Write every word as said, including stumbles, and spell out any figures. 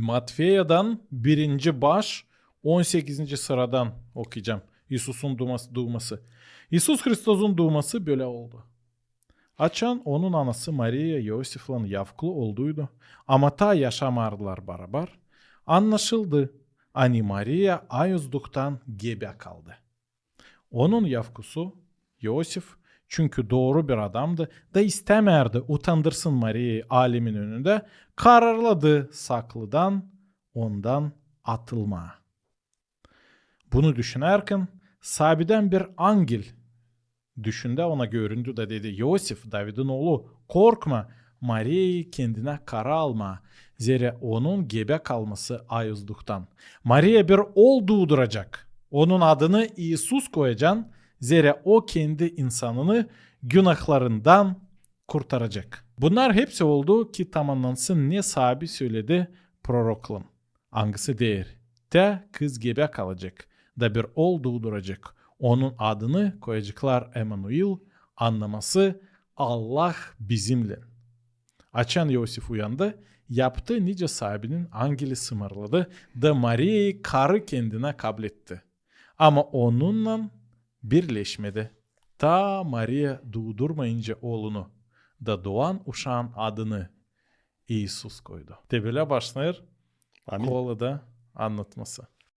Matfeyadan birinci baş, on sekizinci sıradan okuyacam. İisusun duuması, duuması. İisus Hristosun duuması bölä oldu. Açan onun anası Mariya İosiflan yavklu olduydu, ama taa yaşamardılar barabar, annaşıldı, ani Mariya Ayuzduhtan gebä kaldı. Onun yavkusu İosif, çünkü dooru bir adamdı da istämärdi utandırsın Mariyayı alemin önündä, kararladı saklıdan ondan atılmaa. Bunu düşünärkän saabidän bir angel düşündä ona göründü da dedi: "İosif, Davidin oolu, korkma Mariyayı kendinä karı almaa, zerä onun gebä kalması Ayuzduhtan. Mariya bir ool duuduracek, onun adını İisus koyacan, zerä o kendi insanını günahlarından kurtaracek." Bunnar hepsi oldu, ki tamannansın, ne saabi söledi proroklan, angısı deer: "Tä kız gebä kalacek da bir ool duuduracek. Onun adını koyaceklar Emanuil, annaması Allah bizimnän." Açan İosif uyandı, yaptı, nicä saabinin angeli sımarladı, da Mariyayı karı kendinä kabletti. Ama onunnan birleşmedi, taa Mariya duudurmayınca oolunu, da duan uşaan adını İisus koydu. Te bölä başlêêr Kolada annatması.